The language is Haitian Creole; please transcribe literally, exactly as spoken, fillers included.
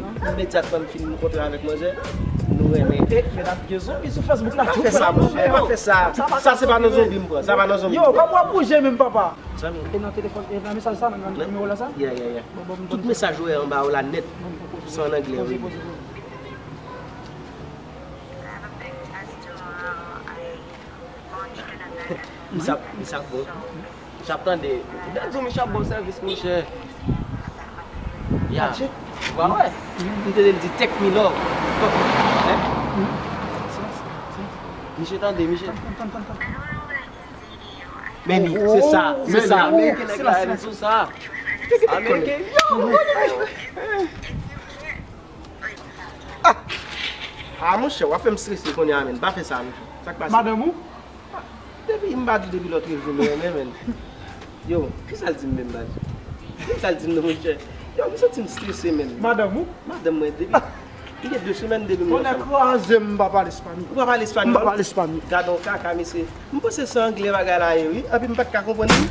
moun. Imedyatman m fin kontre avèk manzè, nou renmen. E, medam gen zonbi sou Facebook la. Pa fè sa, monchè, pa fè sa. Sa se pa nan zonbi m pran, sa pa nan zonbi m pran. Yo, kòman w ap bouje menm, papa? Zanmi. E nan telefòn, e nan mesaj sa, nan nimewo la sa? Yeah, yeah, yeah. Tout mesaj ou wè anba yo la nèt, se an anglè, wi. Misye ap, misye ap bon. Misye ap tande. Bèl di w, misye ap bon sèvis, monchè. Ya. Ou pa wè? M te di l di take me love. Misye tande, misye. Men li, se sa, se sa. Ameriken nèg la, li sou sa. Ameriken, yo, Ah, monchè, w ap fè m strese kounye a, menn. Pa fè sa, monchè. Sa k pase? Madanm ou? Depi, m pa di depi lòt jou, m renmen, menn. Yo, kisa l di m menm, baz? Kisa l di m non, monchè? Yo, m santi m strese, menn. Madanm ou? Madanm mwen, depi, m gen de semèn depi m wè sa. Kraze m, m pa pale espanyòl. Ou pa pale espanyòl? M pa pale espanyòl. Gade yon kaka, mesye. M panse se anglè bagay la ye, wi. Epi m pa t ka konprann li.